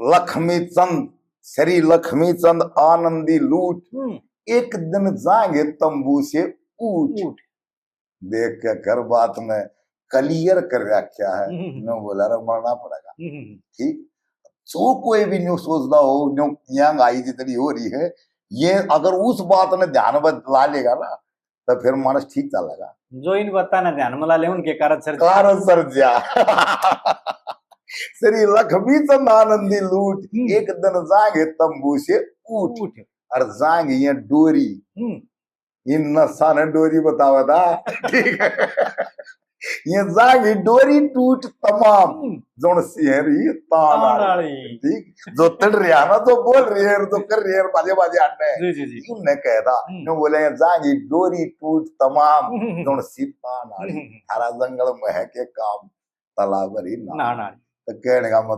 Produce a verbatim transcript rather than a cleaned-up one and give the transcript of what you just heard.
लक्ष्मी चंद, श्री लक्ष्मी चंद आनंदी लूट, हम्म। एक दिन जाएंगे तंबू से उठ। उठ। देख के कर बात ने clear कर रखा है। हम्म। न्यू बोला रे, मरना पड़ेगा। हम्म। ठीक, जो कोई भी न्यू सोचता हो, न्यू यांग आई जितनी हो रही है, ये अगर उस बात ने ध्यान में ला लेगा ना, तो फिर मानस ठीक चलेगा। जो इन बातां ने ध्यान में ला ले, उनके कारण सर कारण सर जा। श्री लक्ष्मी चंद आनंदी लूट, हम्म। एक दिन जाएंगे तंबू से उठ। उठ। और जाएंगे ये डोरी। हम्म। इन नशा ने डोरी बतावा था। ठीक है। ये जाएंगे डोरी टूट तमाम। हम्म। जोन सिहरी तान तान आली। आली। ठीक, जो तड़ रहा ना, जो बोल रहे हैं, जो कर रहे हैं, बाजे बाजे आने। जी, जी, जी। उनने कहा था, हम्म। न्यू बोले, जाएंगे डोरी टूट तमाम, हम्म। जोन सी तान आली। हम्म। थारा जंगल में है के काम, तालाब भरी ना। ना, ना। तो कहने का मतलब